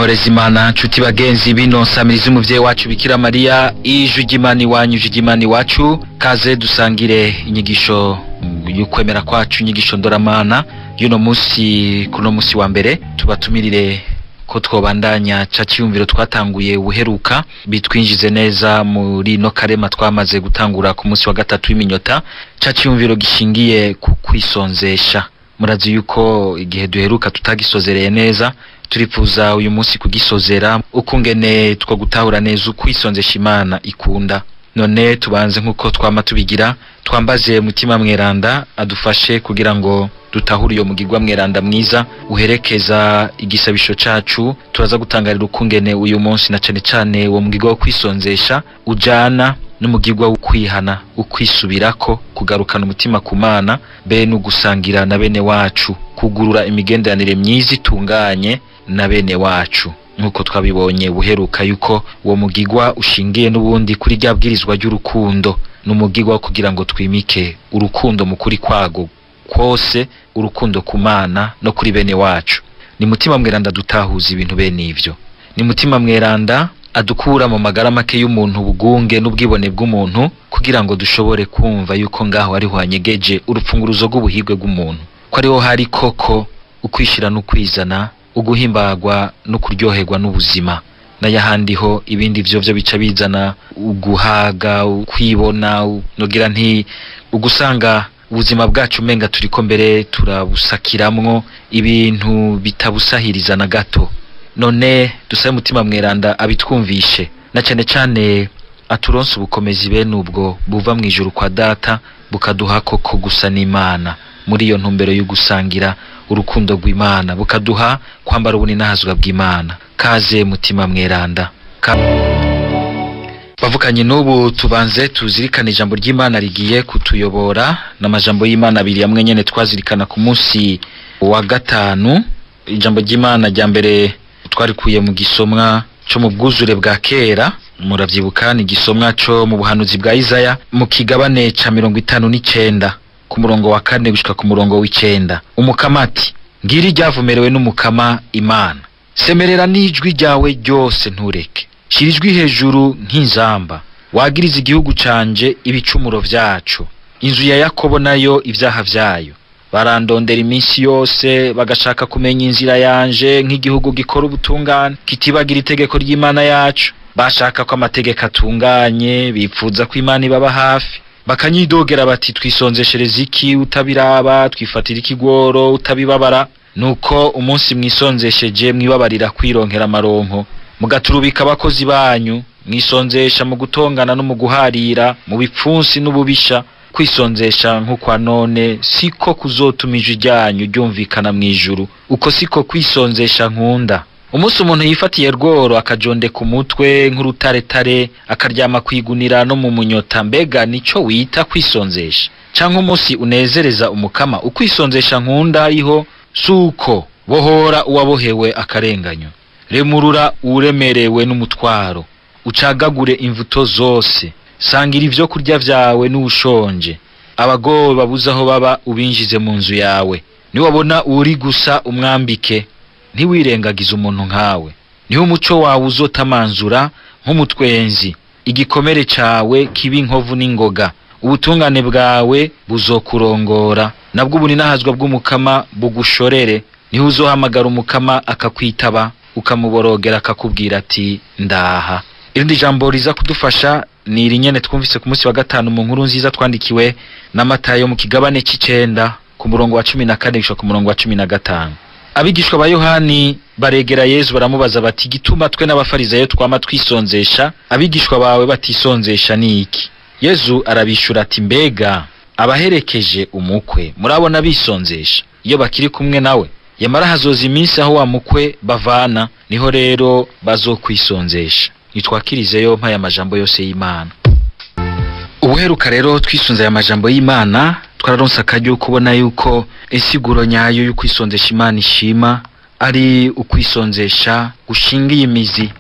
Ntorezimana nshuti bagenzi bino nsamirizi umuvyeyi wacu Bikira Mariya, ijwi ry'Imana iwanyu, ijwi ry'Imana iwacu. Kaze dusangire inyigisho y'ukwemera kwacu, inyigisho ndoramana y'uno munsi. Kuno munsi wa mbere tubatumirire ko twobandanya ca ciyumviro twatanguye ubuheruka, bitwinjize neza muri no karema twamaze gutangura ku munsi wa gatatu w'iminyota, ca ciyumviro gishingiye ku kwisonzesha. Murazi yuko igihe duheruka tutagisozereye neza, turipfuza uyu munsi kugisozera ukungene two gutahura neza ukwisonzesha Imana ikunda. None tubanze nkuko twama tubigira, twambaze Mutima Mweranda adufashe kugira ngo dutahure iyo mugirwa mweranda mwiza uherekeza igisabisho cacu. Turaza gutangarira ukungene uyu munsi na cane cane uwo mugirwa wo kwisonzesha ujana n'umugirwa wo kwihana, ukwisubirako, kugarukana umutima ku Mana, be n'ugusangira na bene wacu, kugurura imigenderanire myiza itunganye na bene wacu, nkuko twabibonye buheruka yuko uwo mugirwa ushingiye n'ubundi kuri rya bwirizwa ry'urukundo, n'umugirwa kugira ngo twimike urukundo mu kuri kwago kwose, urukundo ku Mana no kuri bene wacu. Ni Mutima Mweranda dutahuza ibintu bene ivyo. Ni Mutima Mweranda adukura mu magara make y'umuntu, ubugunge n'ubwibone bw'umuntu, kugira ngo dushobore kumva yuko ngaho ariho hanyegeje urupfunguruzo rw'ubuhigwe bw'umuntu, ko ariho hari koko ukwishira n'ukwizana, uguhimbagwa no kuryoherwa n'ubuzima. N'ayahandi ho ibindi vyo vyo bica bizana uguhaga, ukwibona, nogira nti ugusanga ubuzima bwacu umenga turiko mbere turabusakiramwo ibintu bitabusahiriza na gato. None dusabe Mutima Mweranda abitwumvishe, na cane cane aturonse ubukomezi bene ubwo buva mu ijuru kwa Data, bukaduha koko gusa n'Imana muri iyo ntumbero yo gusangira urukundo rw'Imana, bukaduha kwambara ubuninahazwa bw'Imana. Kaze Mutima Mweranda. Bavukanye n'ubu tubanze tuzirikane ijambo ry'Imana rigiye kutuyobora, n'amajambo y'Imana abiri amwe nyene twazirikana ku munsi wa gatanu. Ijambo ry'Imana rya mbere twarikuye mu gisomwa co mu bwuzure bwa kera, muravyibuka, ni igisomwa co mu buhanuzi bwa Isaya mu kigabane ca 59 ku murongo wa 4 gushika ku murongo w'icenda. Umukama ati: ngiri ryavumerewe n'Umukama Imana, semerera n'ijwi ryawe ryose ntureke, shira ijwi hejuru nk'inzamba, wagirize igihugu canje ibicumuro vyaco, inzu ya Yakobo nayo ivyaha vyayo. Barandondera iminsi yose, bagashaka kumenya inzira yanje, nk'igihugu gikora ubutungane kitibagira itegeko ry'Imana yacu. Bashaka ko amategeko atunganye, bipfuza ko Imana ibaba hafi. Bakanyidogera bati: twisonzeshereza iki utabiraba, twifatira ikigoro utabibabara. Nuko umunsi mwisonzesheje mwibabarira kwironkera amaronko, mugaturubika abakozi banyu, mwisonzesha mu gutongana no mu guharira, mu bipfunsi n'ububisha. Kwisonzesha nk'ukwa none siko kuzotuma ijwi ryanyu ryumvikana mw'ijuru, uko siko kwisonzesha nkunda. Umunsi umuntu yifatiye rworo akajondeka umutwe nk'urutaretare, akaryama kwigunira no mu munyota, mbega nico wita kwisonzesha? Canke umunsi unezereza Umukama? Ukwisonzesha nkunda ariho suko bohora uwabohewe akarenganyo, remurura uremerewe n'umutwaro, ucagagure imvuto zose, sangira ivyo kurya vyawe n'ushonje, abagowe babuze aho baba ubinjize mu nzu yawe. Niwabona uri gusa umwambike, ntiwirengagize umuntu nkawe. Niho umuco wawe uzotamanzura nk'umutwenzi, igikomere cawe kiba inkovu n'ingoga, ubutungane bwawe buzokurongora, nabwo ubuninahazwa bw'Umukama bugushorere. Niho uzohamagara Umukama akakwitaba, ukamuborogera akakubwira ati: ndaha. Irindi jambo riza kudufasha ni iri nyene twumvise ku munsi wa gatanu mu nkuru nziza twandikiwe na Matayo mu kigabane c'icenda ku murongo wa 14 gushika ku murongo wa 15. Abigishwa ba Yohani baregera Yezu baramubaza bati: gituma twe n'abafarizayo twama twisonzesha, abigishwa bawe batisonzesha ni iki? Yezu arabishura ati: mbega abaherekeje umukwe murabona bisonzesha iyo bakiri kumwe nawe? Yamara hazoza iminsi aho wa mukwe bavana, niho rero bazokwisonzesha. Nitwakirizeyo mpa ya majambo yose y'Imana. Ubuheruka rero twisunze aya majambo y'Imana, twararonse akaryo kubona yuko insiguro nyayo y'ukwisonzesha Imana ishima ari ukwisonzesha gushingiye imizi,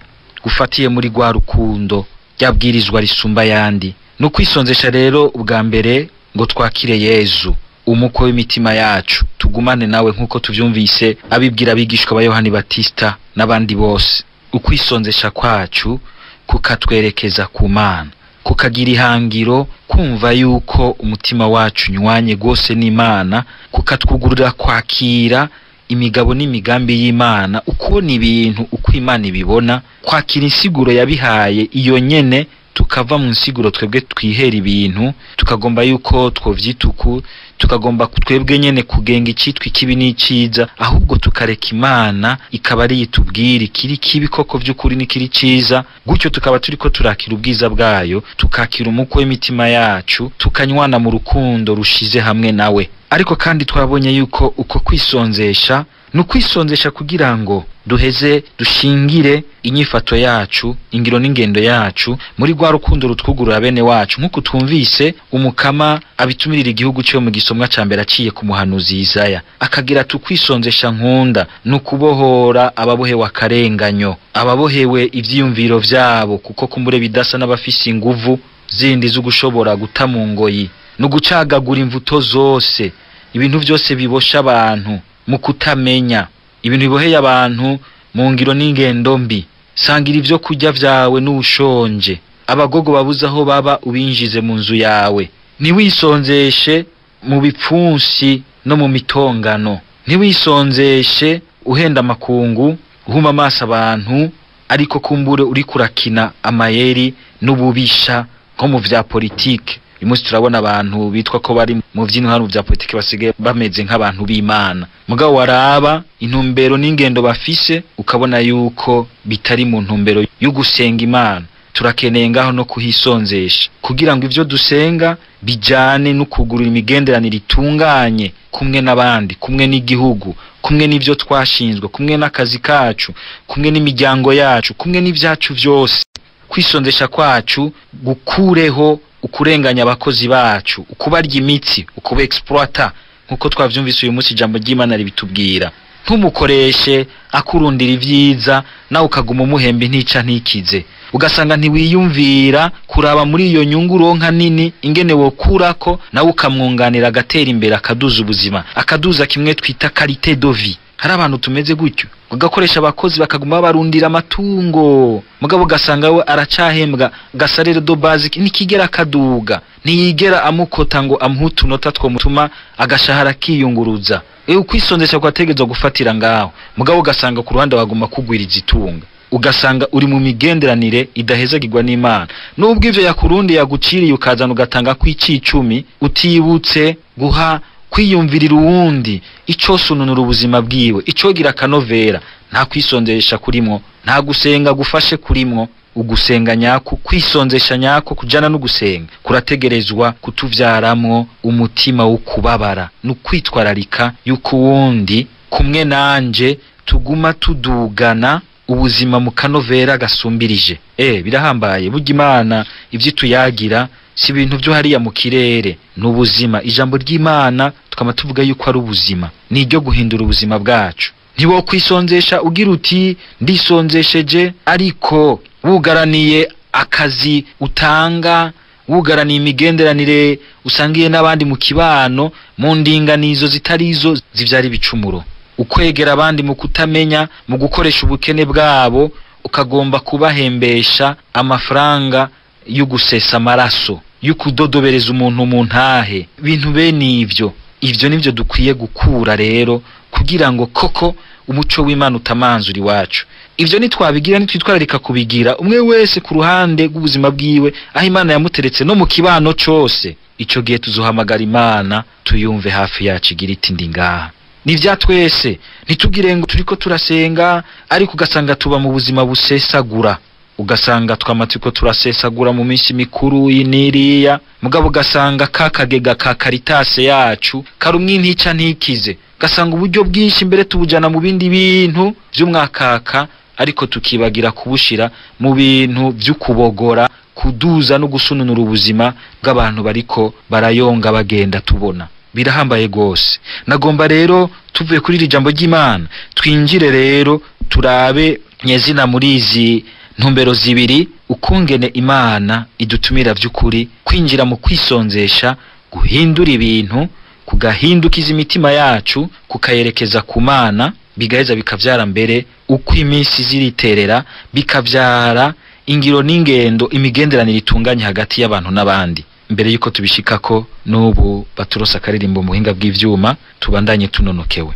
gufatiye muri rwa rukundo ryabwirizwa risumba yandi. N'ukwisonzesha rero ubwa mbere ngo twakire Yezu umukwe w'imitima yacu, tugumane nawe nkuko tuvyumvise abibwira abigishwa ba Yohani Batista n'abandi bose. Ukwisonzesha kwacu kukatwerekeza ku Mana, kukagira ihangiro kumva yuko umutima wacu nywanye gose n'Imana, kukatwugurura kwakira imigabo n'imigambi y'Imana, ukubona ibintu uko Imana ibibona, kwakira insiguro yabihaye iyo nyene, tukava mu nsiguro twebwe twihera ibintu, tukagomba yuko twovyituku, tukagomba twebwe nyene kugenga icitwa ikibi n'iciza, ahubwo tukareka Imana ikaba ari yitubwira ikiri kibi koko vy'ukuri n'ikiri ciza. Gutyo tukaba turiko turakira ubwiza bwayo, tukakira umukwe w'imitima yacu, tukanywana mu rukundo rushize hamwe nawe. Ariko kandi twabonye yuko uko kwisonzesha ni ukwisonzesha kugira ngo duheze dushingire inyifato yacu, ingiro n'ingendo yacu muri rwa rukundo rutwugurura bene wacu, nk'uko twumvise umukama abitumirira igihugu cyo mu gisomwa ca mbere aciye ku muhanuzi Isaya, akagira tukwisonzesha nkunda ni ukubohora ababohewe akarenganyo, ababohewe ivyiyumviro vyabo, kuko kumbure bidasa n'abafise inguvu zindi zo gushobora guta mu ngoyi, no gucagagura imvuto zose, ibintu vyose bibosha abantu mu kutamenya, ibintu biboheye abantu mu ngiro n'ingendo mbi. Sangira ivyo kurya vyawe n'ushonje, abagogo babuze aho baba ubinjize mu nzu yawe. Ntiwisonzeshe mu bipfunsi no mu mitongano, ntiwisonzeshe uhenda amakungu, uhuma amaso abantu, ariko kumbure uri kurakina amayeri n'ububisha nko mu vya politike. Uyu munsi turabona abantu bitwa ko bari mu vy'intwaro vya politike basigaye bameze nk'abantu b'Imana, mugabo waraba intumbero n'ingendo bafise ukabona yuko bitari mu ntumbero yo gusenga Imana. Turakeneye ngaho no kuhisonzesha kugira ngo ivyo dusenga bijane no kugurura imigenderanire itunganye kumwe n'abandi, kumwe n'igihugu, kumwe n'ivyo twashinzwe, kumwe n'akazi kacu, kumwe n'imiryango yacu, kumwe n'ivyacu vyose. Kwisonzesha kwacu gukureho ukurenganya abakozi bacu, ukubarya imitsi, ukuba exploiter, nkuko twavyumvise uyu munsi ijambo ry'Imana ribitubwira. Ntumukoreshe akurundira ivyiza nawe ukaguma umuhemba intica ntikize, ugasanga ntiwiyumvira kuraba muri iyo nyungu uronka nini ingene wokurako, nawe ukamwunganira agatera imbere, akaduza ubuzima, akaduza kimwe twita qualité de vie. Hari abantu tumeze gutyo, ugakoresha abakozi bakaguma barundira amatungo, mugabo ugasanga we aracahembwa gasarere do basic, nikigera akaduga, ntiyigera amukota ngo amuhe utunota twomutuma agashahara kiyunguruza. Ukwisonzesha kwategezwa gufatira ngaho, mugabo ugasanga ku ruhande waguma kugwiriza itunga, ugasanga uri mu migenderanire idahezagirwa n'Imana. Nubwo ivyo yakurundi yaguciriye ukazana ugatanga kw'icicumi, utibutse guha kwiyumvirira uwundi icosununura ubuzima bwiwe, icogira akanovera. Nta kwisonzesha kurimwo, nta gusenga gufashe kurimwo. Ugusenga nyako, kwisonzesha nyako kujana no gusenga kurategerezwa kutuvyaramwo umutima wo kubabara no kwitwararika yuko uwundi kumwe nanje tuguma tudugana ubuzima mu kanovera gasumbirije. Birahambaye burya Imana ivyo tuyagira si ibintu byo hariya mu kirere, n'ubuzima. Ijambo ry'Imana tukaba tuvuga yuko ari ubuzima, ni iryo guhindura ubuzima bwacu. Ntiwo kwisonzesha ugira uti ndisonzesheje, ariko wugaraniye akazi utanga, wugaraniye imigenderanire usangiye n'abandi mu kibano, mu ndinganizo zitarizo zivyara ibicumuro. Ukwegera abandi mu kutamenya, mu gukoresha ubukene bwabo, ukagomba kubahembesha amafaranga yo gusesa amaraso, yo kudodobereza umuntu mu ntahe, ibintu bene ivyo. Ivyo nivyo dukwiye gukura rero kugira ngo koko umuco w'Imana utamanzura iwacu. Ivyo nitwabigira, nitwitwararika kubigira, umwe wese ku ruhande rw'ubuzima bwiwe aho Imana yamuteretse no mu kibano cose, ico gihe tuzohamagara Imana tuyumve hafi yacu igira iti ndi ngaha. Ni vya twese, ntitugire ngo turiko turasenga ariko ugasanga tuba mu buzima busesagura, ugasanga twamatiko turasesagura mu minsi mikuru y'iniriya, mugabo ugasanga kakagega ka Caritas yacu karumwe intica ntikize, gasanga uburyo bwinshi mbere tubujana mu bindi bintu vy'umwakaka, ariko tukibagira kubushira mu bintu vy'ukubogora, kuduza no gusununura ubuzima bw'abantu bariko barayonga bagenda tubona. Birahambaye gose. Nagomba rero tuvuye kuri iri jambo ry'Imana twinjire rero turabe nyezina muri izi ntumbero zibiri ukungene Imana idutumira vy'ukuri kwinjira mu kwisonzesha, guhindura ibintu, kugahindukiza imitima yacu, kukayerekeza ku Mana, Bigaheza bikavyara mbere uko iminsi ziriterera, bikavyara ingiro n'ingendo, imigenderanire itunganye hagati y'abantu n'abandi. Mbere yuko tubishikako, n'ubu baturosa akaririmbo mu buhinga bw'ivyuma, tubandanye tunonokewe.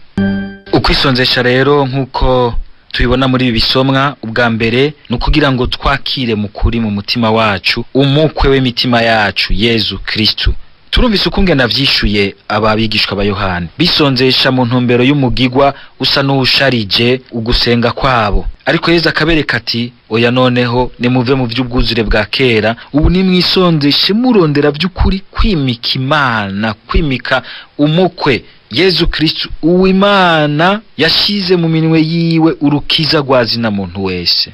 Ukwisonzesha rero nk'uko tubibona muri ibi bisomwa, ubwa mbere ni ukugira ngo twakire mu kuri mu mutima wacu umukwe w'imitima yacu Yezu Kristu. Turumvise ukungene avyishuye aba bigishwa ba Yohana, bisonzesha mu ntumbero y'umugigwa usa n'uwusharije ugusenga kwabo. Ariko Yezu akabereka ati oya, noneho nimuve mu vy'ubwuzure bwa kera, ubu nimwisonzeshe murondera vy'ukuri kwimika Imana, kwimika umukwe Yezu Kristu, uw'Imana yashize mu minwe yiwe urukiza rwa zina muntu wese.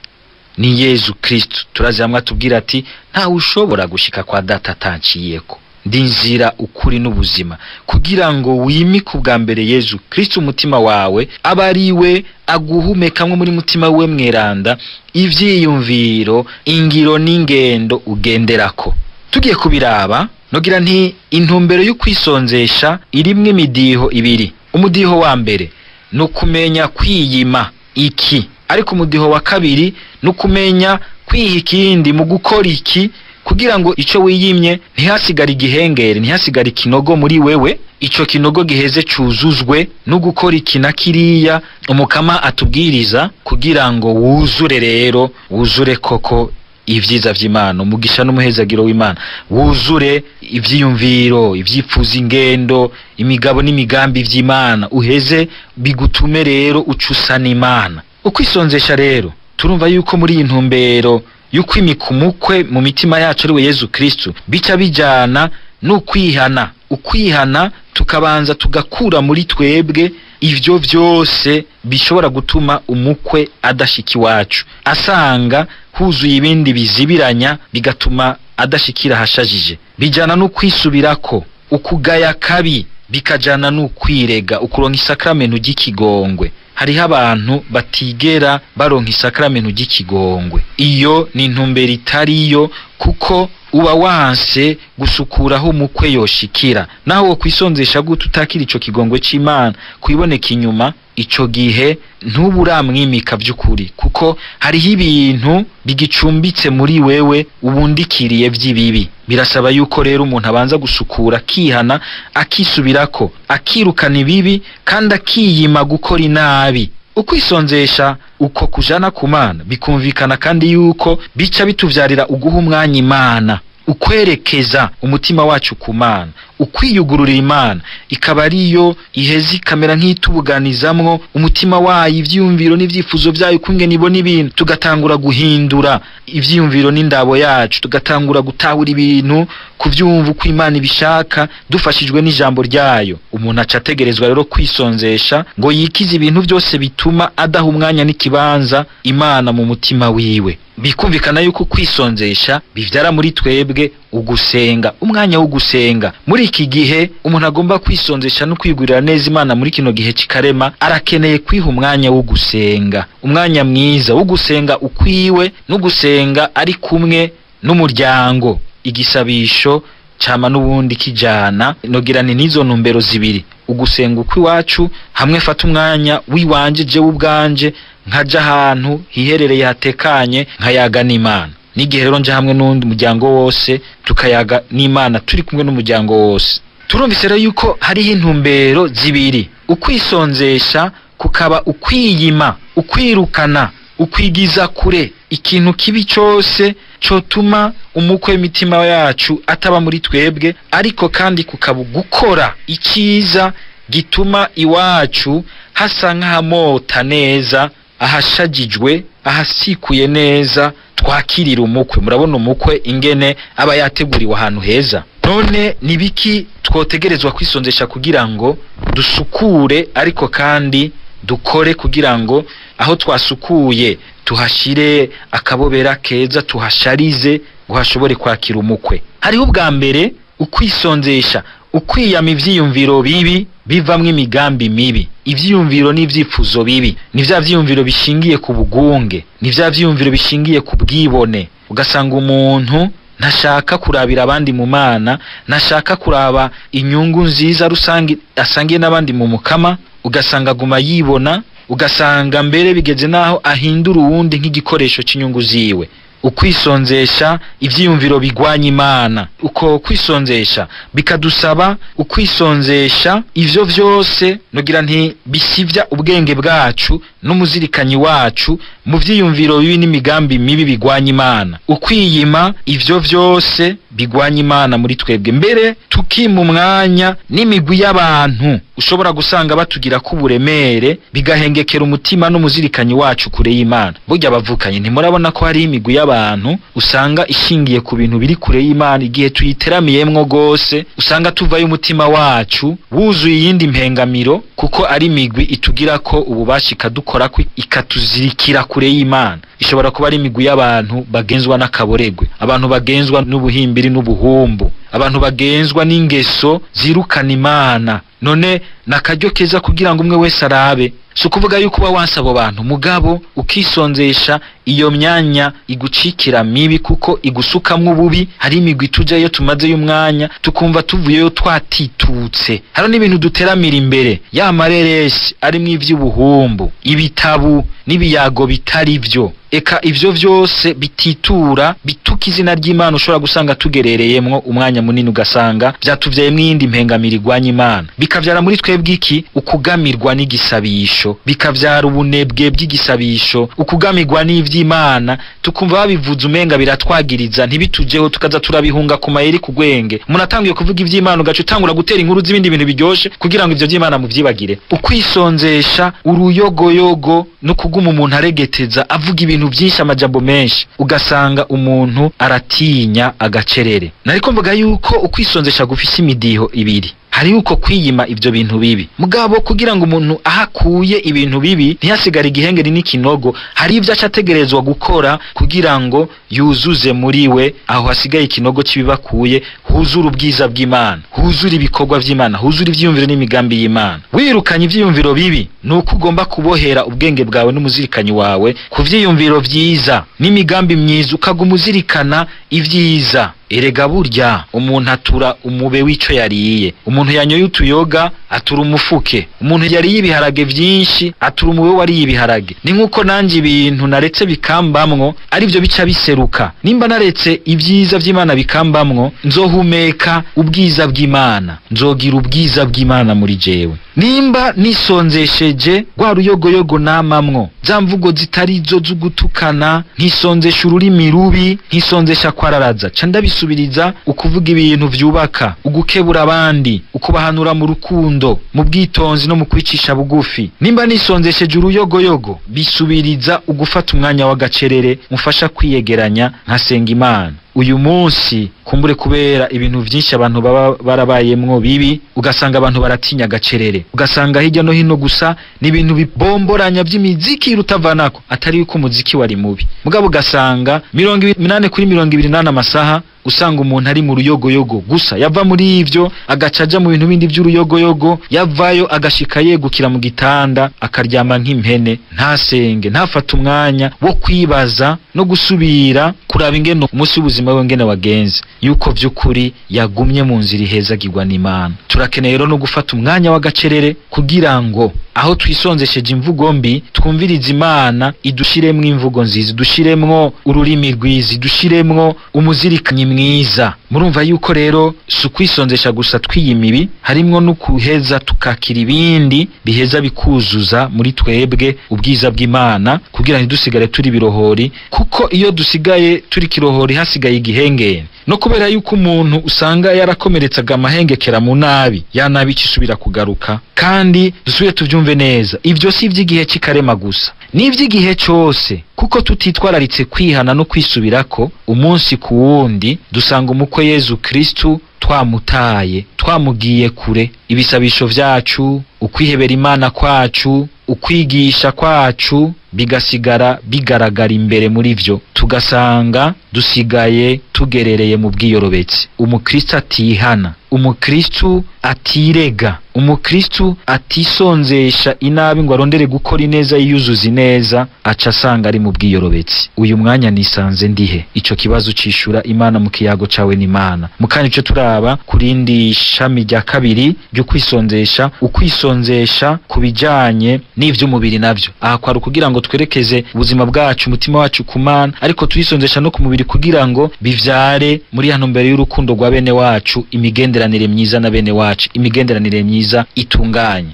Ni Yezu Kristu. Turazi hamwe atubwira ati ntawe ushobora gushika kwa data atanciyeko, ndi inzira, ukuri n'ubuzima. Kugira ngo wimike ubwa mbere Yezu Kristu umutima wawe, aba ari we aguhumekamwe muri mutima we mweranda ivyiyumviro, ingiro n'ingendo ugenderako. Tugiye kubiraba, nogira nti intumbero y'ukwisonzesha irimwo imidiho ibiri. Umudiho wa mbere ni ukumenya kwiyima iki, ariko umudiho wa kabiri ni ukumenya kwiha ikindi mu gukora iki, kugira ngo ico wiyimye ntihasigare igihengere, ntihasigare ikinogo muri wewe, ico kinogo giheze cuzuzwe no gukora iki na kiriya umukama atubwiriza, kugira ngo wuzure rero, wuzure koko ivyiza vy'Imana, umugisha n'umuhezagiro w'Imana, wuzure ivyiyumviro, ivyifuzo, ingendo, imigabo n'imigambi vy'Imana, uheze bigutume rero ucusa n'Imana. Ukwisonzesha rero turumva yuko muri iyi ntumbero y'ukwimika umukwe mu mitima yacu ariwe Yezu Kristu, bica bijana n'ukwihana. Ukwihana tukabanza tugakura muri twebwe ivyo vyose bishobora gutuma umukwe adashika iwacu, asanga huzuye ibindi bizibiranya bigatuma adashikira ahashajije. Bijana no kwisubirako, ukugaya kabi, bikajana n'ukwirega, ukuronka isakramentu ry'ikigongwe. Hariho abantu batigera baronka isakramentu ry'ikigongwe. Iyo ni intumbero itariyo, kuko uba wanse gusukuraho umukwe yoshikira. Naho wo kwisonzesha gute utakira ico kigongwe c'Imana kwiboneka inyuma, ico gihe ntuburamwimika vy'ukuri, kuko hariho ibintu bigicumbitse muri wewe ubundikiriye vy'ibibi. Birasaba yuko rero umuntu abanza gusukura, akihana, akisubirako, akirukana ibibi kandi akiyima gukora inabi. Ukwisonzesha uko kujana ku Mana bikumvikana kandi yuko bica bituvyarira uguha umwanya Imana, ukwerekeza umutima wacu ku Mana, ukwiyugururira Imana, ikaba ariyo iheza ikamera nk'itubuganizamwo umutima wayo, ivyiyumviro n'ivyifuzo vyayo, ukungene ibona ibintu, tugatangura guhindura ivyiyumviro n'indabo yacu, tugatangura gutahura ibintu, kuvyumva uko Imana ibishaka, dufashijwe n'ijambo ryayo. Umuntu aca ategerezwa rero kwisonzesha ngo yikize ibintu vyose bituma adaha umwanya n'ikibanza Imana mu mutima wiwe. Bikumvikana yuko kwisonzesha bivyara muri twebwe ugusenga, umwanya wo gusenga. Muri iki gihe umuntu agomba kwisonzesha no kwigurira neza Imana muri kino gihe cikarema, arakeneye kwiha umwanya wo gusenga, umwanya mwiza wo gusenga ukwiwe no gusenga ari kumwe n'umuryango. Igisabisho cama n'ubundi kijana nogira ni nizo ntumbero zibiri, ugusenga ukwiwacu hamwe fata umwanya wiwanje jewe ubwanje, nkaja ahantu hiherereye hatekanye nkayaga n'Imana. N'igihe rero nja hamwe n'undi muryango wose tukayaga n'Imana turi kumwe n'umuryango wose. Turumvise rero yuko hariho intumbero zibiri, ukwisonzesha kukaba ukwiyima, ukwirukana, ukwigiza kure ikintu kibi cyose cotuma umukwe w'imitima yacu ataba muri twebwe, ariko kandi kukaba gukora icyiza gituma iwacu hasa nk'ahamota neza, ahashagijwe, ahasikuye neza, twakirira umukwe. Murabona umukwe ingene aba yateguriwe ahantu heza. None nibiki twotegerezwa kwisonzesha kugira ngo dusukure, ariko kandi dukore kugira ngo aho twasukuye tuhashire akabobera keza, tuhasharize ngo hashobore kwakira umukwe? Hariho ubwa mbere ukwisonzesha, ukwiyama ivyiyumviro bibi bivamwo imigambi mibi, ivyiyumviro n'ivyifuzo bibi. Ni vya vyiyumviro bishingiye ku bugunge, ni vya vyiyumviro bishingiye ku bwibone. Ugasanga umuntu ntashaka kurabira abandi mu Mana, ntashaka kuraba inyungu nziza rusange asangiye n'abandi mu mukama, ugasanga aguma yibona, Ugasanga mbere bigeze naho ahindura uwundi nk'igikoresho cy'inyungu ziwe. Ukwisonzesha ivyiyumviro bigwanya Imana, uko kwisonzesha bikadusaba ukwisonzesha ivyo vyose nogira nti bisivya ubwenge bwacu n'umuzirikanyi wacu mu vyiyumviro bibi n'imigambi mibi bigwanya Imana. Ukwiyima ivyo vyose bigwanya Imana muri twebwe, mbere tukima umwanya n'imigwi y'abantu ushobora gusanga batugira ko uburemere, bigahengekera umutima n'umuzirikanyi wacu kure y'Imana. Burya bavukanye, ntimurabona ko hari imigwi y'abantu usanga ishingiye ku bintu biri kure y'Imana? Igihe tuyiteramiyemwo gose usanga tuvayo umutima wacu wuzuye iyindi mpengamiro, kuko ari imigwi itugira ko ububasha ikadukora ikatuzirikira kure y'Imana. Ishobora kuba ari imigwi y'abantu bagenzwa n'akaboregwe, abantu bagenzwa n'ubuhimbiri n'ubuhumbu, abantu bagenzwa n'ingeso zirukana Imana. None nakaryo keza kugira ngo umwe wese arabe. Si ukuvuga yuko uba wanse abo bantu, mugabo ukisonzesha iyo myanya igucikira mibi, kuko igusukamwo ububi. Hari imigwi tujayo tumazeyo umwanya tukumva tuvuyeyo twatitutse. Hari n'ibintu duteramira imbere, ya mareresi arimwo ivy'ubuhumbu, ibitabu n'ibiyago bitari vyo, eka ivyo vyose bititura bituka izina ry'Imana. Ushobora gusanga tugerereyemwo umwanya munini, ugasanga vyatuvyayemwo iyindi mpengamiro igwanya Imana, bikavyara muri twebwe iki? Ukugamirwa n'igisabisho, bikavyara ubunebwe bw'igisabisho, ukugamirwa n'ivy'Imana, tukumva babivuze umenga biratwagiriza, ntibitujeho, tukaza turabihunga ku mayeri kugwenge. Umuntu atanguye kuvuga ivy'Imana ugaca utangura gutera inkuru z'ibindi bintu biryoshe kugira ngo ivyo vy'Imana muvyibagire. Ukwisonzesha uruyogoyogo no kuguma umuntu aregeteza avuga ibintu byinshi, amajambo menshi, ugasanga umuntu aratinya agacerere. Nariko mvuga yuko ukwisonzesha gufise imidiho ibiri. Hari uko kwiyima ivyo bintu bibi, mugabo kugira ngo umuntu ahakuye ibintu bibi ntihasigare igihengeri n'ikinogo, hari ivyo acategerezwa gukora kugira ngo yuzuze muri we aho hasigaye ikinogo cy'ibibakuye, huzure ubwiza bw'Imana, huzure ibikorwa vy'Imana, huzure ivyiyumviro n'imigambi y'Imana. Wirukanye ivyiyumviro bibi, nuko ugomba kubohera ubwenge bwawe n'umuzirikanyi wawe ku vyiyumviro vyiza n'imigambi myiza, ukaguma uzirikana ivyiza. Erega burya umuntu atura umube w'ico yariye. Umuntu yanyoye utuyoga atura umufuke, umuntu yariye ibiharage vyinshi atura umube wariye ibiharage. Ni nkuko nanje ibintu naretse bikambamwo arivyo bica biseruka. Nimba naretse ivyiza vy'Imana bikambamwo, nzohumeka ubwiza bw'Imana, nzogira ubwiza bw'Imana muri jewe. Nimba nisonzesheje rwa ruyogoyogo namamwo, za mvugo zitari zo z'ugutukana, ntisonzesha ururimi rubi, ntisonzesha kwararaza, ca ndabisubiriza ukuvuga ibintu vyubaka, ugukebura abandi, ukubahanura mu rukundo, mu bwitonzi no mu kwicisha bugufi. Nimba nisonzesheje uruyogoyogo, bisubiriza ugufata umwanya w'agacerere mufasha kwiyegeranya nkasenga Imana. Uyu munsi kumbure kubera ibintu vyinshi abantu baba barabayemwo bibi, ugasanga abantu baratinya agacerere, ugasanga hirya no hino gusa n'ibintu bibomboranya vy'imiziki rutavanako, atari yuko umuziki wari mubi, mugabo ugasanga 80 kuri 28 amasaha usanga umuntu ari mu ruyogoyogo gusa. Yava muri ivyo agaca aja mu bintu bindi vy'uruyogoyogo, yavayo agashika yegukira mu gitanda akaryama nk'impene, ntasenge, ntafata umwanya wo kwibaza no gusubira kuraba ingene umunsi w'ubuzima bwe ngene wagenze, yuko vy'ukuri yagumye mu nzira ihezagirwa n'Imana. Turakeneye rero no gufata umwanya w'agacerere kugira ngo aho twisonzesheje imvugo mbi twumvirize Imana, idushiremwo imvugo nziza, idushiremwo ururimi rwiza, idushiremwo umuzirikanyi mwiza. Murumva yuko rero si ukwisonzesha gusa twiyima ibi, harimwo no kuheza tukakira ibindi biheza bikuzuza muri twebwe ubwiza bw'Imana, kugira ntidusigare turi birohori, kuko iyo dusigaye turi kirohori hasigaye igihengeri. No kubera yuko umuntu usanga yarakomeretsaga amahengekera mu nabi, ya nabi icisubira kugaruka. Kandi dusubire tuvyumve neza, ivyo si ivy'igihe c'ikarema gusa, ni ivy'igihe cose, kuko tutitwararitse kwihana no kwisubirako umunsi ku wundi, dusanga umukwe Yezu Kristu twamutaye, twamugiye kure. Ibisabisho vyacu, ukwihebera Imana kwacu, ukwigisha kwacu bigasigara bigaragara imbere muri vyo, tugasanga dusigaye tugerereye mu bwiyorobetse. Umukristo atihana, umukristo atirega, umukristo atisonzesha inabi ngo arondere gukora ineza yiyuzuza ineza, aca asanga ari mu bwiyorobetse. Uyu mwanya nisanze ndihe? Ico kibazo cishura Imana mu kiyago cawe n'Imana. Mukanya ico turaba turaba kurindi shami rya kabiri ryo kwisonzesha, ukwisonzesha kubijanye n'ivy'umubiri navyo. Aha kwari kugira ngo twerekeze ubuzima bwacu, umutima wacu ku Mana, ariko twisonzesha no ku mubiri kugira ngo bivyare muri hano mbere y'urukundo rwa bene wacu, imigenderanire myiza na bene wacu, imigenderanire myiza itunganye.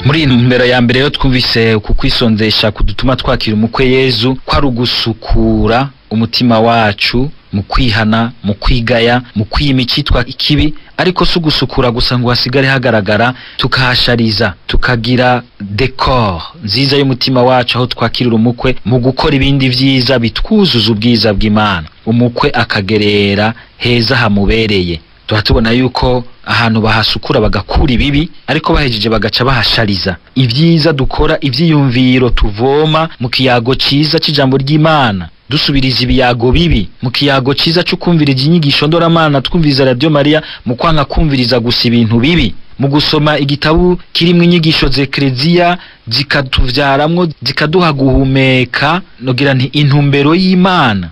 Muri ntumbero ya mbere yo twumvise ku kwisonzesha kudutuma twakira umukwe Yezu, kwari ugusukura umutima wacu mu kwihana, mu kwigaya, mu kwiyima icitwa ikibi, ariko si ugusukura gusa ngo hasigare hagaragara, tukahashariza, tukagira decor nziza y'umutima wacu aho twakirira umukwe mu gukora ibindi vyiza bitwuzuza ubwiza bw'Imana, umukwe akagerera heza hamubereye. Tuba tubona yuko ahantu bahasukura bagakura ibibi, ariko bahejeje bagaca bahashariza. Ivyiza dukora, ivyiyumviro tuvoma mu kiyago ciza c'ijambo ry'Imana, dusubiriza ibiyago bibi mu kiyago ciza cyo kumviriza inyigisho ndoramana, twumviriza Radio Maria, mu kwanga kumviriza gusa ibintu bibi, mu gusoma igitabu kirimwo inyigisho z'Eklezia zikatuvyaramwo, zikaduha guhumeka, nogira nti intumbero y'Imana.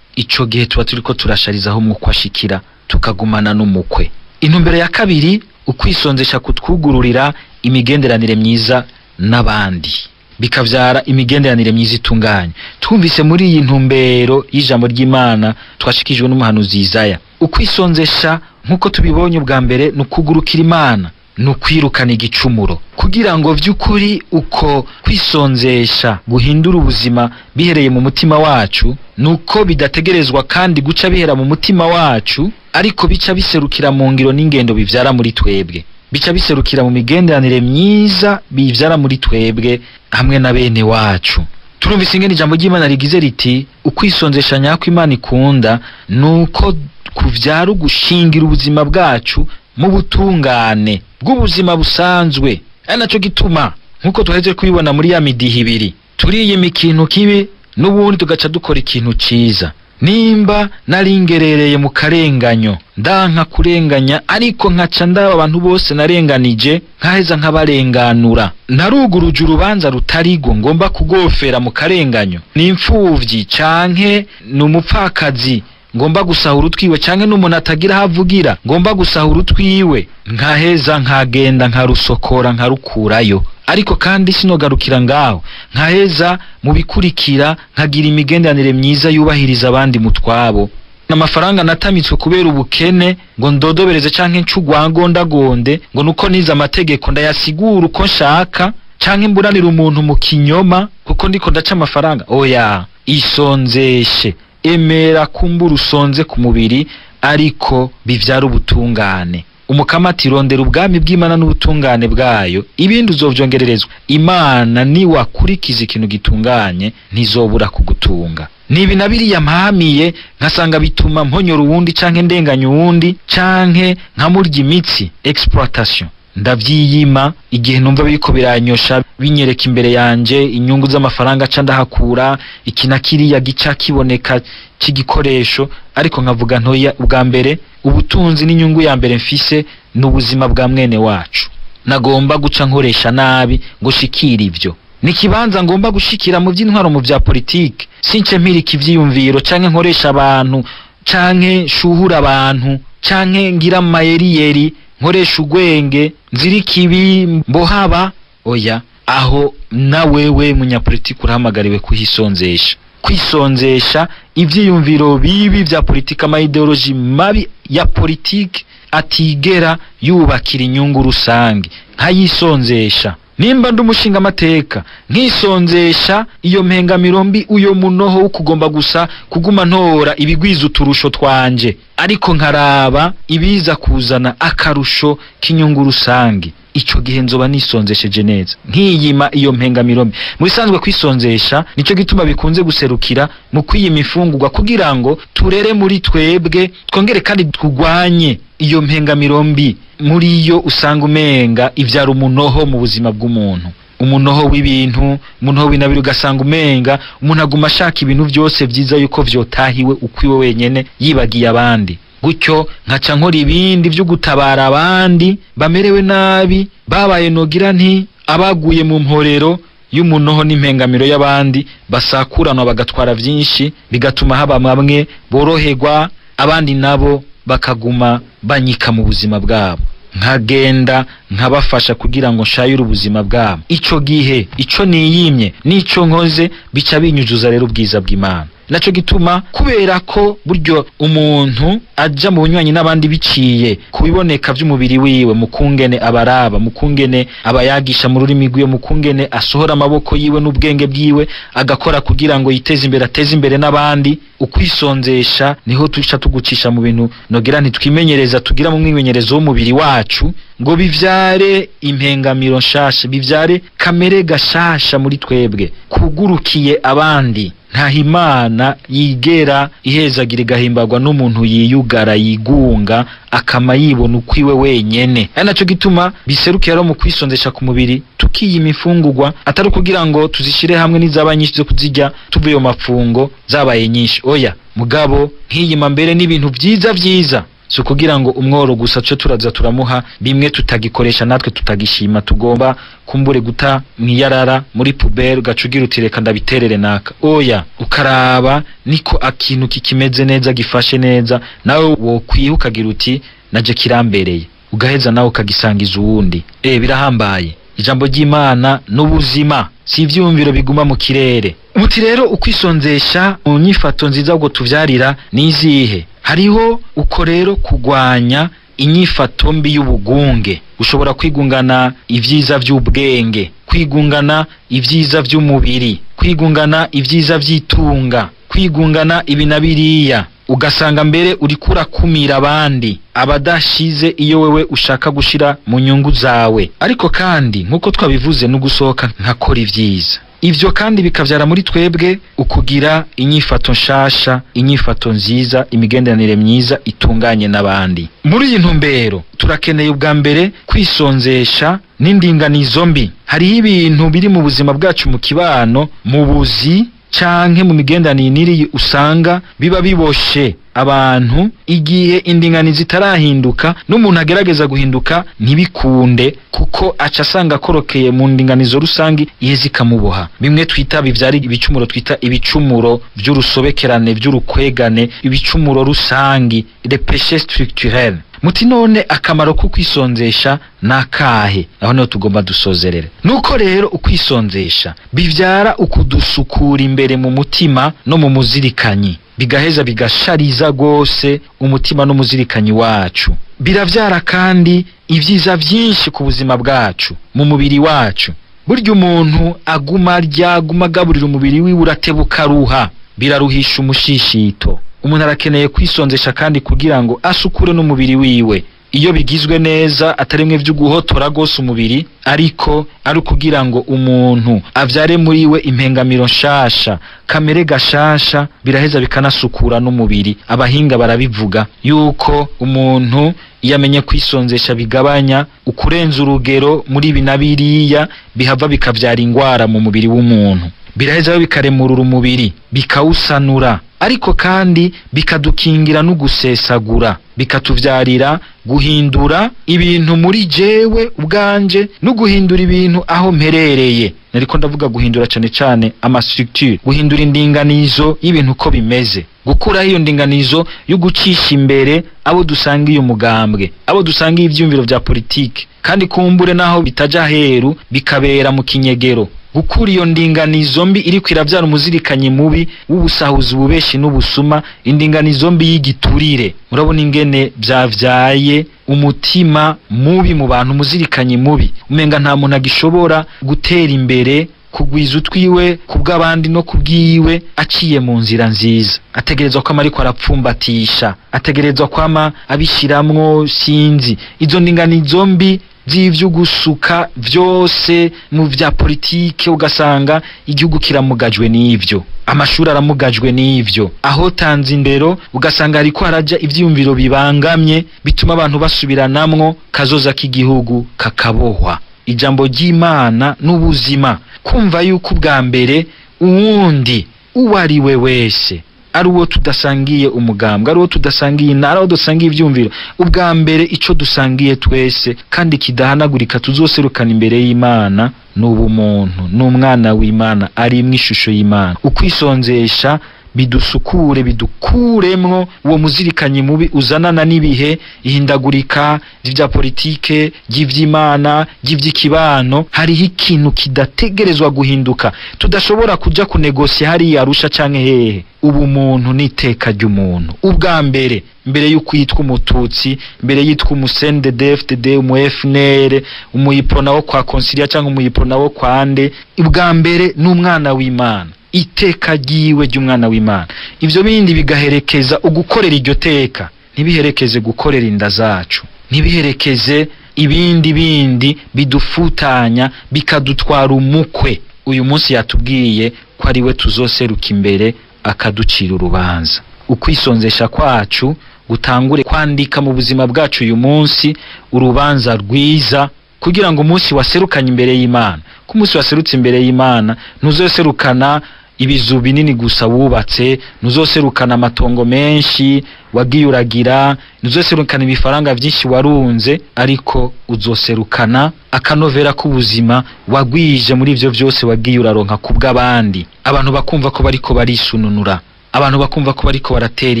Ico gihe tuba turiko turasharizaho umwuka ashikira, tukagumana n'umukwe. Intumbero ya kabiri, ukwisonzesha kutwugururira imigenderanire myiza n'abandi, bikavyara imigenderanire myiza itunganye. Twumvise muri iyi ntumbero y'ijambo ry'Imana twashikijwe n'umuhanuzi Isaya, ukwisonzesha nkuko tubibonye ubwa mbere ni ukugurukira Imana, ni ukwirukana igicumuro, kugira ngo vy'ukuri uko kwisonzesha guhindura ubuzima bihereye mu mutima wacu. Nuko bidategerezwa kandi guca bihera mu mutima wacu, ariko bica biserukira mu ngiro n'ingendo bivyara muri twebwe, bica biserukira mu migenderanire myiza bivyara muri twebwe hamwe na bene wacu. Turumvise ingene ijambo ry'Imana rigize riti ukwisonzesha nyako Imana ikunda nuko kuvyara ugushingira ubuzima bwacu mu butungane bw'ubuzima busanzwe. Ari naco gituma nkuko tuheze kubibona muri ya midihi ibiri, turiyima ikintu kibi n'ubundi tugaca dukora ikintu ciza. Nimba naringerereye mu karenganyo, ndanka kurenganya, ariko nkaca ndaba abantu bose narenganije nkaheza nkabarenganura, naruguruje urubanza rutarigo ngomba kugofera mu karenganyo, ni imfuvyi canke ni umupfakazi ngomba gusahura utwiwe, canke n'umuntu atagira havugira ngomba gusahura utwiwe, nkaheza nkagenda nkarusokora nkarukurayo. Ariko kandi sinogarukira ngaho, nkaheza mu bikurikira nkagira imigenderanire myiza yubahiriza abandi mutwabo. N'amafaranga natamitswe kubera ubukene ngo ndodobereze canke ncugwangondagonde ngo nuko nize amategeko ndayasigura uko nshaka, canke mburanira umuntu mu kinyoma kuko ndiko ndaca amafaranga. Oya, isonzeshe, emera kumbura usonze ku mubiri, ariko bivyara ubutungane. Umukama ati rondera ubwami bw'Imana n'ubutungane bwayo, ibindi uzovyongererezwa. Imana niwakurikiza ikintu gitunganye ntizobura kugutunga. Nibi na biriya mpamiye nkasanga bituma mponyora uwundi canke ndenganya uwundi canke nkamurya imitsi, exploitation, ndavyiyima igihe numva biriko biranyosha, binyereka imbere yanje inyungu z'amafaranga ca ndahakura, iki na kiriya gica kiboneka c'igikoresho, ariko nkavuga ntoya ubwa mbere ubutunzi n'inyungu ya mbere mfise n'ubuzima bwa mwene wacu, nagomba guca nkoresha nabi ngo shikira ivyo. Ni kibanza ngomba gushikira mu vy'intwaro mu vya politike, since mpirika ivyiyumviro canke nkoresha abantu canke shuhura abantu canke ngira amayeriyeri nkoresha ugwenge nzirika ibi mbohaba. Oya, aho na wewe munyapolitike urahamagariwe kuhisonzesha, kwisonzesha ivyiyumviro bibi vya politike, ama ideology mabi ya politike atigera yubakira inyungu rusange, nkayisonzesha. Nimba ndi umushinga amateka nkisonzesha iyo mpengamiro mbi, uyo munoho w'ukugomba gusa kuguma ntora ibigwiza uturusho twanje, ariko nkaraba ibiza kuzana akarusho k'inyungu rusange, ico gihe nzoba nisonzesheje neza, nkiyima iyo mpengamiro mbi. Mu bisanzwe kwisonzesha nico gituma bikunze guserukira mu kwiyima imfungurwa, kugira ngo turere muri twebwe, twongere kandi tugwanye iyo mpengamiro mbi. Muri yo usanga umenga ivyara umunoho mu buzima bw'umuntu, umunoho w'ibintu, umunoho w'inabiri, ugasanga umenga umuntu aguma ashaka ibintu vyose vyiza yuko vyotahiwe ukwiwe wenyene, yibagiye abandi. Gutyo nkaca nkora ibindi vyo gutabara abandi bamerewe nabi, babaye nogira nti abaguye mu mporero y'umunoho n'impengamiro y'abandi, basakuranwa bagatwara vyinshi, bigatuma haba bamwe boroherwa abandi nabo bakaguma banyika mu buzima bwabo, nkagenda nkabafasha kugira ngo nshayure ubuzima bwabo. Ico gihe ico niyimye nico nkoze bica binyuzuza rero ubwiza bw'Imana. Naco gituma kubera ko buryo umuntu aja mu bunywanyi n'abandi biciye kubiboneka vy'umubiri wiwe, mukungene abaraba, mukungene abayagisha mu rurimi rwiwe, mukungene asohora amaboko yiwe n'ubwenge bwiwe agakora kugira ngo yiteze imbere, ateze imbere n'abandi. Ukwisonzesha niho tuca tugucisha mu bintu nogira ntitwimenyereza, tugira mu mwimenyerezo w'umubiri wacu ngo bivyare impengamiro nshasha, bivyare kamere gashasha muri twebwe kugurukiye abandi. Nta Imana yigera ihezagira igahimbagwa n'umuntu yiyugara yigunga akama yibona ukwiwe wenyene. Ari naco gituma biserukira mu kwisonzesha ku mubiri, tukiyima imfungurwa atari kugira ngo tuzishire hamwe n'izaba nyinshi zo kuzirya tuvuye mu mafungo zabaye nyinshi, oya, mugabo nkiyima mbere n'ibintu vyiza vyiza, si kugira ngo umworo gusa cyo turaza turamuha bimwe tutagikoresha natwe tutagishima, tugomba kumbure guta mwiyarara muri poubelle ugacugira uti reka ndabiterere naka. Oya, ukaraba niko akintu kikimeze neza gifashe neza, nawe wokwiha ukagira uti naje kirambereye, ugaheza nawe ukagisangiza uwundi. Birahambaye. Ijambo ry'Imana n'ubuzima, si ivyumviro biguma mu kirere. Muti rero ukwisonzesha mu nyifato nziza ubwo tuvyarira nizihe? Hariho uko rero kugwanya inyifato mbi y'ubugunge. Ushobora kwigungana ivyiza vy'ubwenge, kwigungana ivyiza vy'umubiri, kwigungana ivyiza vy'itunga, kwigungana ibi na biriya, ugasanga mbere uriko urakumira abandi abadashize iyo wewe ushaka gushira mu nyungu zawe. Ariko kandi nkuko twabivuze no gusohoka nkakora ivyiza, ivyo kandi bikavyara muri twebwe ukugira inyifato nshasha, inyifato nziza, imigenderanire myiza itunganye n'abandi. Muri iyi ntumbero turakeneye ubwa mbere kwisonzesha n'indinganizo mbi. Hariho ibintu biri mu buzima bwacu mu kibano, mu buzi canke mu migenderanire n'iriyi usanga biba biboshe abantu igihe indinganizo itarahinduka, n'umuntu agerageza guhinduka ntibikunde kuko aca asanga akorokeye mu ndinganizo rusangi iheze ikamuboha. Bimwe twita bivyari ibicumuro, twita ibicumuro vy'urusobekerane, vy'urukwegane, ibicumuro rusangi, les péchés structurels. Muti none akamaro ko kwisonzesha nakahe? Aho niho tugomba dusozerere. Nuko rero ukwisonzesha bivyara ukudusukura imbere mu mutima no mu muzirikanyi, bigaheza bigashariza gose umutima n'umuzirikanyi wacu. Biravyara kandi ivyiza vyinshi ku buzima bwacu, mu mubiri wacu. Burya umuntu aguma arya, aguma agaburira umubiri wiwe uratebuka ruha, biraruhisha umushishito. Umuntu arakeneye kwisonzesha kandi kugira ngo asukure n'umubiri wiwe. Iyo bigizwe neza atarimwe vy'uguhotora gose umubiri, ariko ari kugira ngo umuntu avyare muri we impengamiro nshasha, kamere gashasha, biraheza bikanasukura n'umubiri. Abahinga barabivuga yuko umuntu iyo amenye kwisonzesha bigabanya ukurenza urugero muri ibi na biriya, bihava bikavyara ingwara mu mubiri w'umuntu. Biraheza bikaremurura umubiri, bikawusanura, ariko kandi bikadukingira no gusesagura, bikatuvyarira guhindura ibintu muri jewe ubwanje no guhindura ibintu aho mperereye. Nariko ndavuga guhindura cane cane ama structure, guhindura indinganizo y'ibintu uko bimeze, gukuraho iyo ndinganizo yo gucisha imbere abo dusangiye umugambwe, abo dusangiye ivyumviro vya politike, kandi kumbure naho bitaja heru bikabera mu kinyegero. Gukura iyo ndinganizo mbi iriko iravyara umuzirikanyi mubi w'ubusahuzi, ububeshi n'ubusuma, indinganizo mbi y'igiturire. Murabona ingene vyavyaye umutima mubi mu bantu, umuzirikanyi mubi, umenga nta muntu agishobora gutera imbere, kugwiza utwiwe kubw'abandi no kubwiwe aciye mu nzira nziza. Ategerezwa kwama ariko arapfumbatisha, ategerezwa kwama abishiramwo sinzi izo ndinganizo mbi z'ivyo gusuka vyose mu vya politike, ugasanga igihugu kiramugajwe n'ivyo, amashuri aramugajwe n'ivyo, aho tanze indero ugasanga hariko haraja ivyiyumviro bibangamye bituma abantu basubiranamwo, kazoza k'igihugu kakabohwa. Ijambo ry'Imana n'ubuzima, kumva yuko ubwa mbere uwundi uwo ari we wese, ari uwo tudasangiye umugambwe, ari uwo tudasangiye intara, ari uwo dusangiye ivyumviro, ubwa mbere ico dusangiye twese kandi kidahanagurika tuzoserukana imbere y'Imana n'ubumuntu, n'umwana w'Imana ari mw'ishusho y'Imana. Ukwisonzesha bidusukure, bidukuremwo uwo muzirikanyi mubi uzanana n'ibihe, ihindagurika ry'ivya politike, ry'ivy'Imana, ry'ivy'ikibano. Hariho ikintu kidategerezwa guhinduka, tudashobora kuja kunegosia hariya Arusha canke hehe. Ubumuntu n'iteka ry'umuntu ubwa mbere, mbere y'uko yitwa umututsi, mbere yitwa umu-CNDD-FDD, umu-FNL, umuyiprona wo kwa Consilia canke umuyiprona wo kwa Nde, ubwa mbere n'umwana w'Imana, iteka ryiwe ry'umwana w'Imana. Ivyo bindi bigaherekeza ugukorera iryo teka, ntibiherekeze gukorera inda zacu, ntibiherekeze ibindi bindi bidufutanya bikadutwara umukwe. Uyu munsi yatubwiye ko ari we tuzoseruka imbere akaducira urubanza. Ukwisonzesha kwacu gutangure kwandika mu buzima bwacu uyu munsi urubanza rwiza, kugira ngo umunsi waserukanye imbere y'Imana, ku munsi waserutse imbere y'Imana ntuzoserukana ibizu binini gusa wubatse, ntuzoserukana amatongo menshi wagiye uragira, ntuzoserukana ibifaranga byinshi warunze, ariko uzoserukana akanovera k'ubuzima wagwije muri ivyo vyose wagiye uraronka kubw'abandi. Abantu bakumva ko bariko barisununura, abantu bakumva ko bariko baratera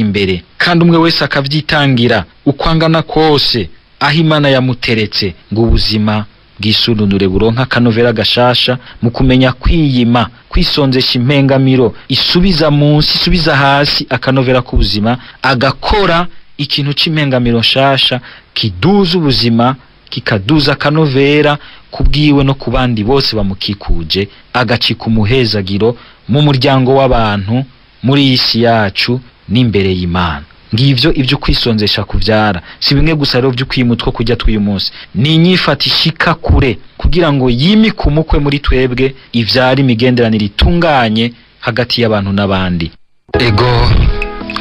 imbere, kandi umwe wese akavyitangira uko angana kose aho Imana yamuteretse, ngo ubuzima bwisununure buronka akanovera gashasha mu kumenya kwiyima, kwisonzesha impengamiro isubiza munsi, isubiza hasi akanovera k'ubuzima, agakora ikintu c'impengamiro nshasha kiduza ubuzima, kikaduza akanovera kubwiwe no ku bandi bose bamukikuje, agacika umuhezagiro mu muryango w'abantu, muri iyi si yacu n'imbere y'Imana. Ngivyo ivyo kwisonzesha kuvyara si bimwe gusa rero vyo kwimutwa kujya tw'uyu munsi, ni inyifata ishika kure kugira ngo yimike umukwe muri twebwe, ivyara imigenderanire itunganye hagati y'abantu n'abandi. Ego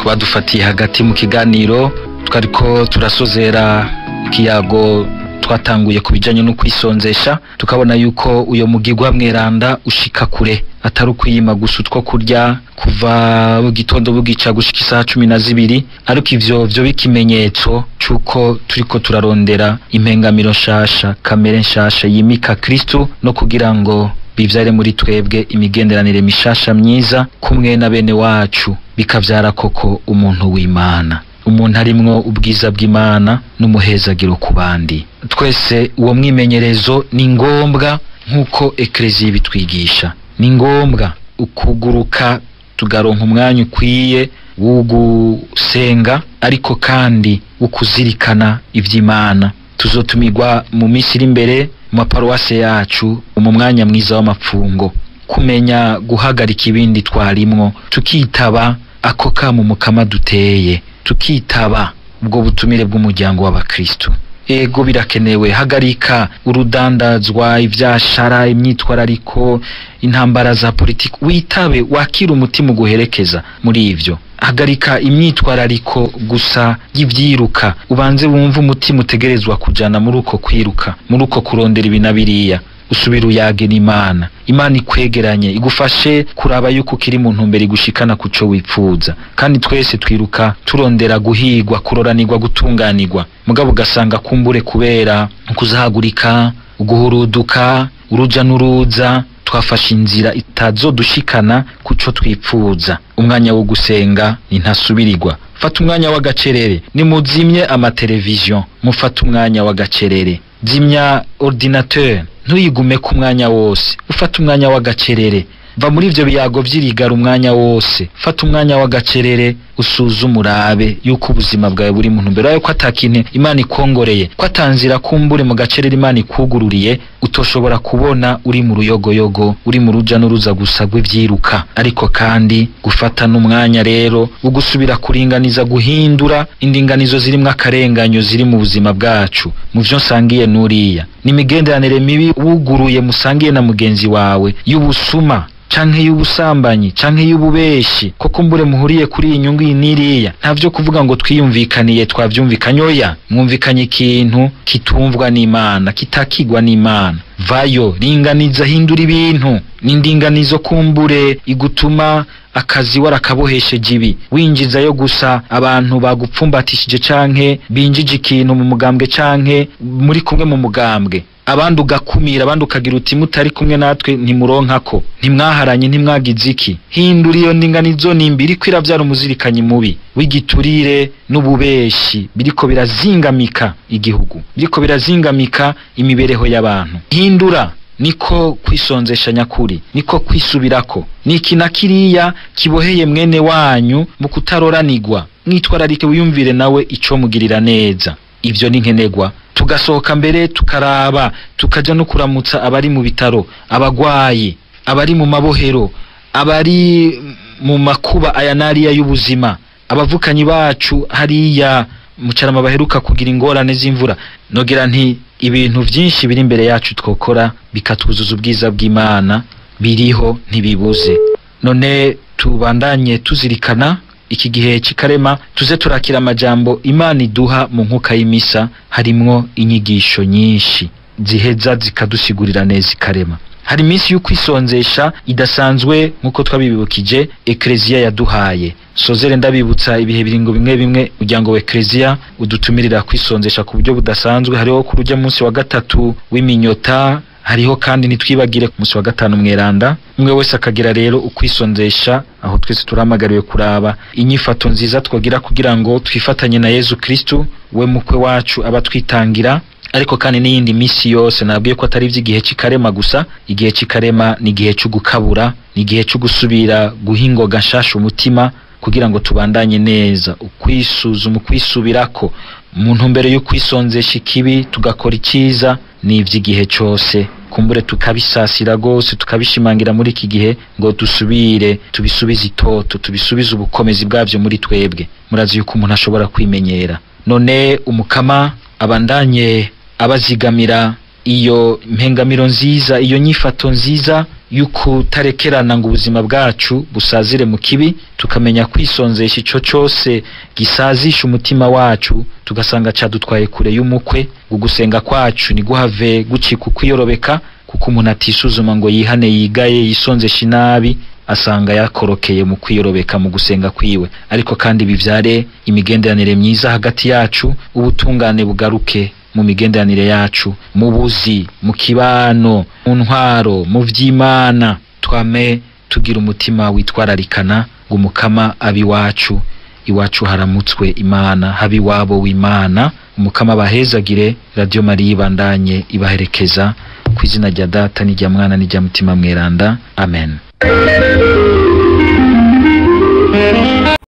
kubadufatiye hagati mu kiganiro twariko turasozera ikiyago twatanguye kubijanye no kwisonzesha, tukabona yuko uyo mugigwa mweranda ushika kure, atari ukwiyima gusa utwo kurya kuva bugitondo bugica gushika isaha 12, ariko ivyo vyo bikimenyetso cuko turiko turarondera impengamiro nshasha, kamere nshasha yimika Kristo, no kugira ngo bivyare muri twebwe imigenderanire mishasha myiza kumwe na bene wacu, bikavyara koko umuntu w'Imana, umuntu arimwo ubwiza bw'Imana n'umuhezagiro ku bandi. Twese uwo mwimenyerezo ni ngombwa nk'uko Eklezia ibitwigisha, ni ngombwa ukuguruka tugaronka umwanya ukwiye wo gusenga, ariko kandi wo kuzirikana ivy'Imana. Tuzotumirwa mu minsi iri imbere mu maparuwase yacu mu mwanya mwiza w'amapfungo, kumenya guhagarika ibindi twarimwo, tukitaba ako kamo Mukama duteye, tukitaba ubwo butumire bw'umuryango w'abakristo. Ego birakenewe, hagarika urudandazwa, ivyashara, imyitwarariko, intambara za politiki, witabe, wakira umutima uguherekeza muri ivyo. Hagarika imyitwarariko gusa y'ivyiruka, ubanze wumve umutima utegerezwa kujana muri uko kwiruka, muri uko kurondera ibi na biriya. Usubira uyage n'Imana, Imana ikwegeranye, igufashe kuraba yuko ukiri mu ntumbero igushikana kuco wipfuza. Kandi twese twiruka turondera guhigwa, kuroranirwa, gutunganirwa, mugabo ugasanga kumbure kubera kuzahagurika, uguhuruduka, uruja n'uruza, twafashe inzira itazodushikana kuco twipfuza. Umwanya wo gusenga ni ntasubirirwa. Fata umwanya w'agacerere, nimuzimye amateleviziyo, mufate umwanya w'agacerere, zimya ordinateur, ntuyigume ku mwanya wose, ufate umwanya w'agacerere, va muri ivyo biyago vy'irigara umwanya wose, fata umwanya w'agacerere, usuzume urabe yuko ubuzima bwawe buri mu ntumbero yayo, ko atakintu Imana ikongoreye, ko atanzira kumbure mu gacerere Imana ikugururiye utoshobora kubona uri mu ruyogoyogo, uri mu ruja n'uruza gusa rw'ivyiruka. Ariko kandi gufata n'umwanya rero wo gusubira kuringaniza, guhindura indinganizo zirimwo akarenganyo ziri mu buzima bwacu, mu vyo nsangiye n'uriya, n'imigenderanire mibi wuguruye musangiye na mugenzi wawe, y'ubusuma canke y'ubusambanyi canke y'ububeshi, ko kumbure muhuriye kuri iyi nyungu iyi n'iriya. Ntavyo kuvuga ngo twiyumvikaniye, twavyumvikanye, oya, mwumvikanye ikintu kitumvwa n'Imana, kitakigwa n'Imana. Vayo, ringaniza, hindura ibintu. N'indinganizo kumbure igutuma akazi warakabohesheje ibi, winjizayo gusa abantu bagupfumbatishije canke binjije ikintu mu mugambwe canke muri kumwe mu mugambwe. Abandi ugakumira, abandi ukagira uti mutari kumwe natwe ntimuronkako, ntimwaharanye, ntimwagize iki. Hindura iyo ndinganizo nimbi iriko iravyara umuzirikanyi mubi w'igiturire n'ububeshi biriko birazingamika igihugu, biriko birazingamika imibereho y'abantu. Hindura, niko kwisonzesha nyakuri, niko kwisubirako. Niki na kiriya kiboheye mwene wanyu mu kutaroranirwa, mwitwararike wiyumvire nawe ico mugirira neza. Ivyo ni nkenegwa. Tugasohoka mbere tukaraba, tukaja no kuramutsa abari mu bitaro, abagwayi, abari mu mabohero, abari mu makuba aya nariya y'ubuzima, abavukanyi bacu hariya mu Carama baheruka kugira ingorane z'imvura. Nogira nti ibintu vyinshi biri imbere yacu twokora bikatwuzuza ubwiza bw'Imana, biriho ntibibuze. None tubandanye tuzirikana iki gihe c'ikarema, tuze turakira amajambo Imana iduha mu nkuka y'imisa, harimwo inyigisho nyinshi ziheza zikadusigurira neza ikarema. Hari iminsi y'ukwisonzesha idasanzwe nkuko twabibibukije Ecclesia yaduhaye. Sozere ndabibutsa ibihe biringo bimwe bimwe umuryango wa Ecclesia udutumirira kwisonzesha ku buryo budasanzwe. Hariho ku rujya munsi wa gatatu w'iminyota, hariho kandi ntitwibagire ku munsi wa gatanu mweranda. Umwe wese akagira rero ukwisonzesha, aho twese turahamagariwe kuraba inyifato nziza twogira kugira ngo twifatanye na Yezu Kristu we mukwe wacu abatwitangira. Ariko kandi n'iyindi misi yose nabwiye ko atari ivy'igihe c'ikarema gusa. Igihe c'ikarema ni igihe cyo gukabura, ni igihe cyo gusubira guhingoga nshasha umutima kugira ngo tubandanye neza ukwisuzuma, ukwisubirako mu ntumbero yo kwisonzesha ikibi tugakora icyiza. Ni ivy'igihe cyose, kumbure tukabisasira gose, tukabishimangira muri iki gihe ngo dusubire tubisubize itoto, tubisubize ubukomezi bwavyo muri twebwe. Murazi yuko umuntu ashobora kwimenyera. None umukama abandanye abazigamira iyo mpengamiro nziza, iyo nyifato nziza y'ukutarekerana ngo ubuzima bwacu busazire mu kibi, tukamenya kwisonzesha ico cose gisazisha umutima wacu, tugasanga cadutwaye kure y'umukwe. Gusenga kwacu ni guhave gucika ukwiyorobeka, kuko umuntu atisuzuma ngo yihane, yigaye, yisonzeshe inabi, asanga yakorokeye mu kwiyorobeka mu gusenga kwiwe. Ariko kandi bivyare imigenderanire myiza hagati yacu, ubutungane bugaruke mu migenderanire yacu, mu buzi, mu kibano, mu ntwaro, mu vy'Imana. Twame tugira umutima witwararikana ngo umukama abi wacu, iwacu haramutswe Imana, habi wabo w'Imana. Umukama bahezagire. Radio Maria ibandanye ibaherekeza ku izina rya Data n'irya Mwana n'irya Mutima Mweranda. Amen.